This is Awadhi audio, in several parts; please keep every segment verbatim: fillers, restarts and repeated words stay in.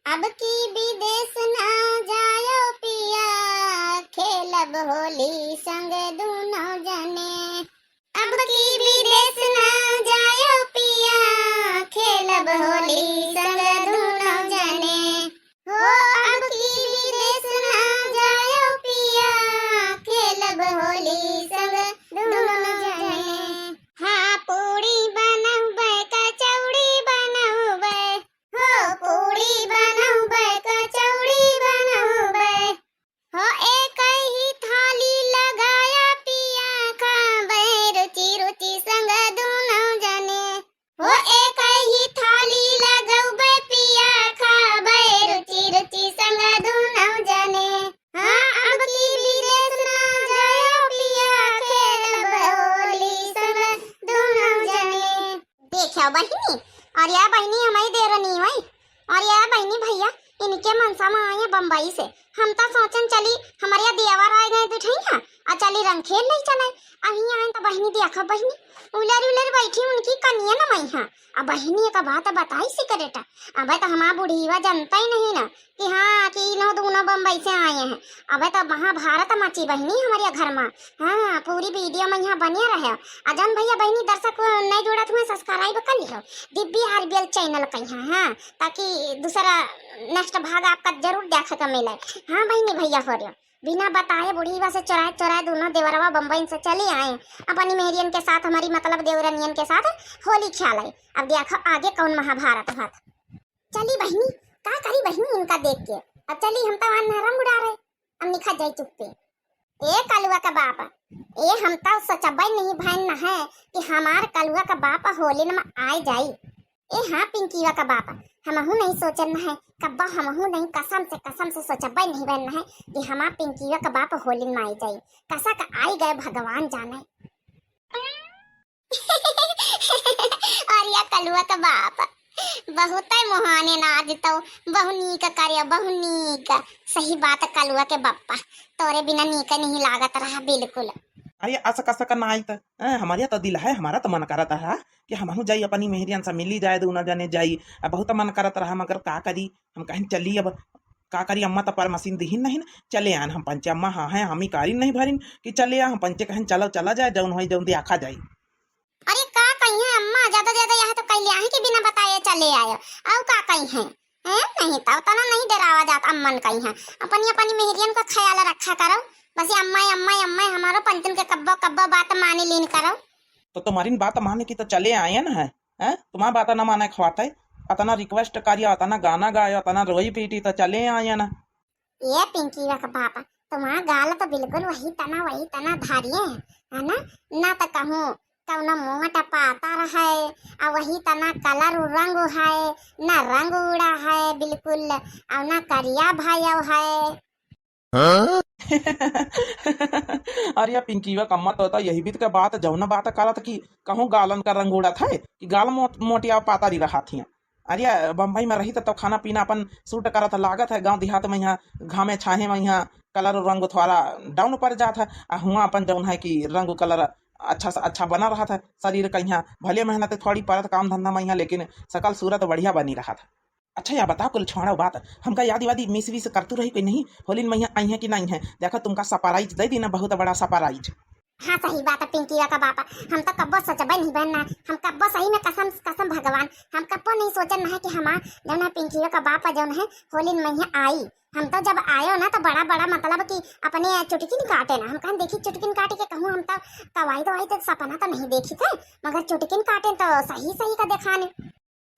अब की विदेश ना जायो पिया, खेलब होली संग दूनो जने। अब की विदेश ना जायो पिया, खेलब होली संग दूनो जने। हो अब की विदेश ना जायो पिया, खेलब होली संग दूनो जने। हाँ, पूड़ी बनउबे, कचौड़ी बनउबे, हो पूड़ी बनउबे, कचौड़ी बनउबे। हो एक ही थाली लगाया पिया, खाबे रुचि रुचि संग दूनो जने। हो एक ही थाली लगउबे पिया, खाबे रुचि रुचि संग दूनो जने। हाँ, अब की विदेश ना जायो पिया, खेलब होली संग दूनो जने। देखो बहिनी, और या बहिनी हमारी देवरनी हुई, और या बहिनी भैया इनके मनसा में आए हैं बम्बई से। हम तो सोचन चली हमारे यहाँ देवर आए गए दुठैया, और चली रंग खेल ले चले। अभी आए तो बहिनी देखो बहिनी, उलर उलर बैठी उनकी कनिया न मई है। अब बहिनी एक बात बताई सिकरेट, अब तो हमारा बुढ़ीवा जानता ही नहीं ना कि हाँ, कि इन्हों दूनो बम्बई से आए हैं। अबे तो महाभारत मची बहिनी हमारे घर में। हाँ, पूरी वीडियो में यहाँ बने रहे। आ जौन भैया बहिनी दर्शक नहीं जुड़त हुए, subscribe कर लियो दिव्य आरबीएल चैनल कहीं, हाँ, ताकि दूसरा नेक्स्ट भाग आपका जरूर देखे का मिले। हाँ बहिनी भैया हो रहे, बिना बताए बुढ़ीवा से चुराए चुराए दूनो देवरवा बम्बई से चले आए अपनी मेहरियन के साथ, हमारी मतलब देवरनियन के साथ होली खेले। अब देखो आगे कौन महाभारत होत। चली बहिनी, का करी बहिनी इनका देख के। अब चली, हम तो वहाँ नरम उड़ा रहे, हम निखा जाई चुप्पे। ए कलुआ का बाप, ए हम तो सोचबे नहीं भैन न है कि हमार कलुआ का बाप होलिन में आए जाई। ए हाँ पिंकीवा का बाप, हमहू नहीं सोचन न है, कब्बा हमहू नहीं, कसम से, कसम से सोचबे नहीं भैन न है कि हमार पिंकीवा का बाप होलिन में आए जाई। कसा का आई गए भगवान जाने। अरे या कलुआ के बाप, बहुत ही मोहाने नाच तो, बहु नीक करे, बहु नीक। सही बात कलुआ के बप्पा, तोरे बिना नीक नहीं लागत रहा बिल्कुल। अरे असक असक नाई त, हैं, हमारे तो दिल है, हमारा तो मन करत रहा कि हमहू जाई अपनी मेहरियन से मिली जाए, दूनो जने जाई। अब बहुत मन करत रहा मगर का करी, हम कहें चली अब का करी, अम्मा तो परमसिन दिहिन नहीं न, चले आन हम पंचे, अम्मा हाँ है, हम ही कारिन नहीं भरिन कि चले आ, हम पंचे कहें चलो चला जाए, जौन होई जौन देखा जाई। अरे का कही है अम्मा, ज्यादा ज्यादा यहाँ तो कह लिया है कि बिना बताए चले आए, और का कही है? हैं? नहीं तो उतना नहीं डरावा जात अम्मन कही है, अपनी अपनी मेहरियन का ख्याल रखा करो, बस ये अम्मा अम्मा अम्मा हमारो पंचन के कब्बो कब्बो बात मानी लीन करो। तो तुम्हारी बात माने की तो चले आए न है, हैं? तुम्हार बात ना माने खवाते, अतना रिक्वेस्ट करियो, अतना गाना गायो, अतना रोई पीटी तो चले आए न। ये पिंकी का बाप, तुम्हार गाल तो बिल्कुल वही तना वही तना धारिये है, है ना? ना तो कहूँ कौनो मोट पातर है, आ वही तना कलर रंग है, ना रंग उड़ा है बिल्कुल, और ना करिया भयो है। हाँ? अरे या पिंकीवा कम्मा तो, तो यही बीत के बात, जौन बात करत कि कहूँ गालन का रंग उड़त है कि गाल मोट-, मोटिया पातारी रहा थी। अरे या बम्बई में रही तो, तो खाना पीना अपन सूट करत लागत है, गाँव देहात में यहाँ घामे छाहे में यहाँ कलर रंग थोड़ा डाउन पड़ जात है, आ हुआ अपन जौन है कि रंग कलर अच्छा से अच्छा बना रहत है शरीर का। यहाँ भले मेहनत थोड़ी परत काम धंधा में यहाँ, लेकिन सकल सूरत बढ़िया बनी रहत है। अच्छा, या बताओ, कुल छोड़ो बात, हमका याद वादी मिस विस करतू रही कोई नहीं, होलिन मैया आई है कि नहीं है? देखो, तुमका सरप्राइज दे दी ना, बहुत बड़ा सरप्राइज। हाँ, सही बात है पिंकीवा का बापा, हम तो कब्बो सोचबे नहीं बहन ना, हम कब्बो सही में कसम, कसम भगवान, हम कब्बो नहीं सोचन ना है कि हमार जौन है पिंकीवा का बापा जौन है होलिन मैया आई। हम तो जब आयो ना तो बड़ा बड़ा मतलब कि अपने चुटकिन काटे ना, हम कहन देखी चुटकिन काटे के कहूँ, हम तो कवाई दवाई तो सपना तो नहीं देखी थे, मगर चुटकिन काटे तो सही सही का देखाने।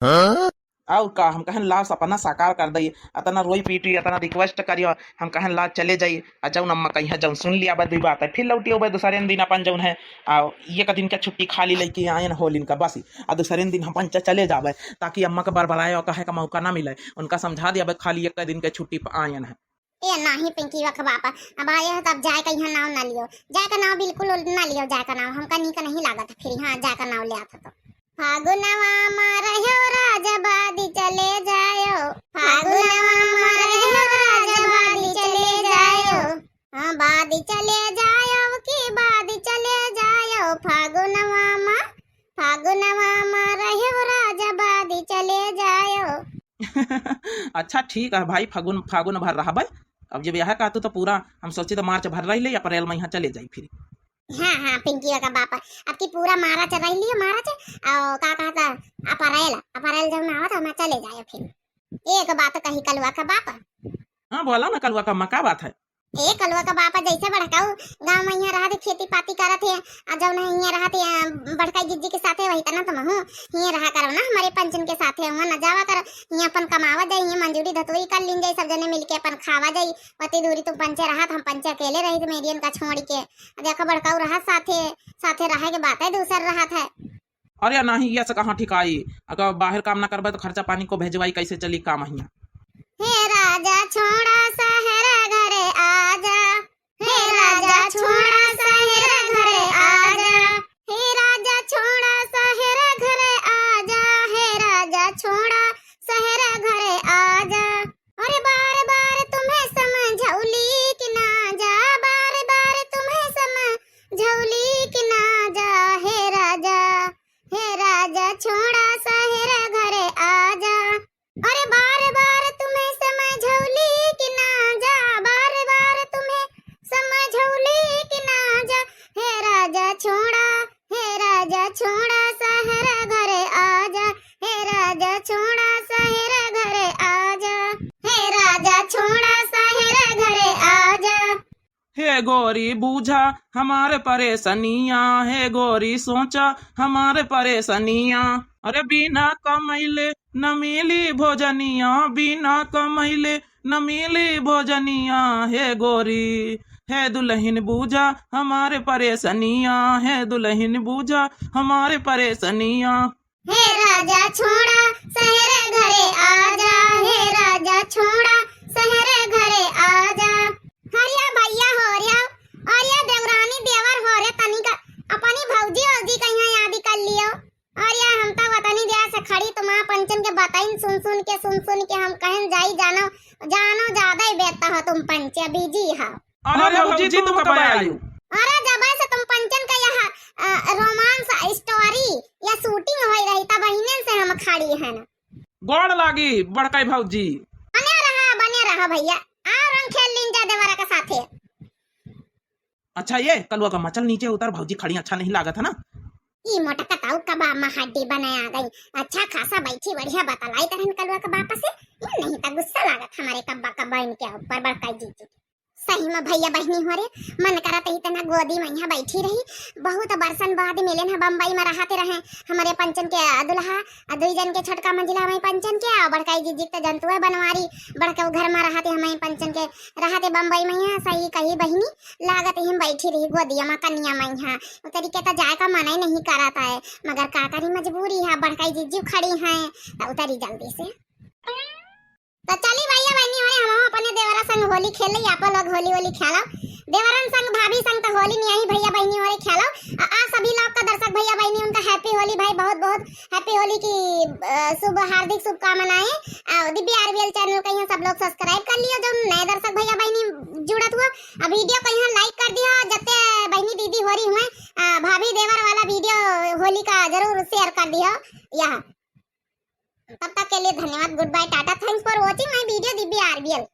हाँ? और का, हम कहन ला सपना साकार कर दई, अतना रोई पीटी, अतना रिक्वेस्ट करियो, हम कहन ला चले जाई, आ जौन अम्मा कही है, जौन सुन लिया बस दुई बात है, फिर लौटी अबे दूसरे दिन अपन जौन है, आ एक दिन का छुट्टी खाली लेके आए न होलिन का बस, आ दूसरे दिन हम पंचा चले जाबे, ताकि अम्मा के बरबराए और कहे का मौका ना मिले, उनका समझा दिया बे खाली एक दिन के छुट्टी पे आए न है। ए नाही पिंकीवा का बापा, अब आए हो तब जाए का यहाँ नाव ना लियो, जाए का नाव बिल्कुल ना लियो, जाए का नाव हमका नीक नहीं लागत। फिर यहाँ जाए का नाव ले आता तो। फागुनवा मा रह्यो राजा बादी चले जायो, फागुनवा मा रह्यो राजा बादी चले जायो, हाँ बादी चले जायो की बादी चले जायो, फागुनवा मा, फागुनवा मा रह्यो राजा बादी चले जायो। अच्छा ठीक है भाई, फागुन, फागुन भर रहबै। अब जब यह कहतू तो पूरा हम सोची तो मार्च भर रह ले, अप्रैल महीना चले जाई फिर। हाँ, हाँ, पिंकी का बाप, अब की पूरा मार्च रह लियो, मार्च, और का कहता, अप्रैल, अप्रैल जब ना हो तो हम चले जाए फिर। एक बात कही कलुआ का बाप। हाँ, बोला ना कलुआ का अम्मा, का बात है? ए कलुआ का बाप, जैसे बड़काऊ गाँव में यहाँ रहत खेती पाती करत है, आ जौन है यहाँ रहत है, आ, बड़काई जिज्जी के साथे, वही तना तुम हो, यहाँ रहा करो ना, हमरे पंचन के साथे हुआ ना जावा करो, यहाँ अपन कमावा जाई, यहाँ मंजूरी धतूरी कर लीन जाई, सब जने मिलके अपन खावा जाई। वती दूरी तुम पंचे रहत, हम पंचे अकेले रही थे मेरियन का छोड़ के। देखो बड़काऊ रहत साथे, साथे रहे के बात है, दूसर रहत है। अरे नाही, ये से कहाँ ठिकाई? अगर बाहर काम ना करबे तो खर्चा पानी को भेजवाई, कैसे चली काम हियाँ? हे राजा छोड़ा शहर घरे आजा, हे राजा छोड़ा शहर घरे आजा, हे राजा छोड़ा शहर घरे आजा, हे राजा छोड़ा शहर घरे आजा। अरे बार बार तुम्हें समझौली कि ना जा, बार बार तुम्हें समझौली कि ना जा, हे राजा, हे राजा छोड़ा शहर घरे आजा। अरे बार बार तुम्हें समझौली कि ना जा, बार बार तुम्हें समझौली कि ना जा, हे राजा छोड़ा, हे राजा छोड़ा शहर घरे आजा, हे राजा छोड़ा शहर घरे आजा, हे राजा छोड़ा शहर घरे आजा। हे गोरी बूझा हमारे परेशानियाँ, हे गोरी सोचा हमारे परेशानियाँ। अरे बिना कमैले न मिली भोजनिया, बिना कमैले न मिली भोजनिया, हे गोरी, हे दुलहिन बूझा हमारे परेशानिया, हे दुलहिन बूझा हमारे परेशानिया। हे राजा छोड़ा शहर घरे आजा, हे राजा छोड़ा शहर घरे आजा। हरिया भैया हो रिया, अरे देवरानी देवर हो रे, तनिका अपनी भौजी औजी कहिया याद कर लियो। अरे हम तो वतनी दिया से खड़ी तुम्हारा पंचन के बताइन सुन सुन के, सुन सुन के हम कहन जाई जानो, जानो ज्यादा ही बेता हो तुम पंचे, बिजी हो। अरे अरे भौजी, भौजी, तुम तुम कब कब आयु? आयु? अरे जब से तुम पंचन का यहाँ, अ, रोमांस स्टोरी या शूटिंग होई रही, तब बहिनन से हम खड़ी है ना। गोड़ लागी बड़काई भौजी। बने रहा, बने रहा भैया, आ रंग खेल लीन जा देवरा के साथे। अच्छा ये कलुआ का मचल नीचे उतर भौजी, खड़ी अच्छा नहीं लागत है ना। ई मोटका ताऊ कबा अम्मा हड्डी बने आ गई, अच्छा खासा बैठी बढ़िया बतलाई तरहन कलुआ के बाप से, ई नहीं तो गुस्सा लागत हमारे कब्बा कब्बा इनके ऊपर बड़काई जीजी। सही में भैया बहिनी हो रे, मन करत ही तना गोदी में यहाँ बैठी रही। बहुत बरसन बाद मिले ना, बम्बई में रहते रहे हमारे पंचन के दुल्हा, आ दुई जन के छोटका मंजिला में पंचन के, आ बड़काई जीजी के तो जंतु है बनवारी, बड़के घर में रहते हमारे पंचन के, रहते बम्बई में यहाँ। सही कही बहिनी, लागत ही हम बैठी रही गोदिया में कनिया में यहाँ, उतरी के तो जाए का मन ही नहीं करत है, मगर का करी मजबूरी है, बड़काई जीजी खड़ी हैं तो उतरी जल्दी से। तो चली भैया बहिनी होए, हम अपने देवरा संग होली खेल ली, आप लोग होली होली खेलो, देवरन संग भाभी संग तो होली नहीं आई भैया बहिनी होए खेलो। आ, आ सभी लोग का दर्शक भैया बहिनी उनका हैप्पी होली भाई, बहुत बहुत हैप्पी होली की, अ, शुभ हार्दिक शुभकामनाएं। आ, दिव्य आरबीएल चैनल का यहाँ सब लोग सब्सक्राइब कर लियो, जो नए दर्शक भैया बहिनी जुड़त हुआ, आ वीडियो को यहाँ लाइक कर दियो, जते बहिनी दीदी हो रही हुए, आ, भाभी देवर वाला वीडियो होली का जरूर शेयर कर दियो यहाँ। तब तक के लिए धन्यवाद, good bye, टाटा, thanks for watching my video दिव्य आरबीएल।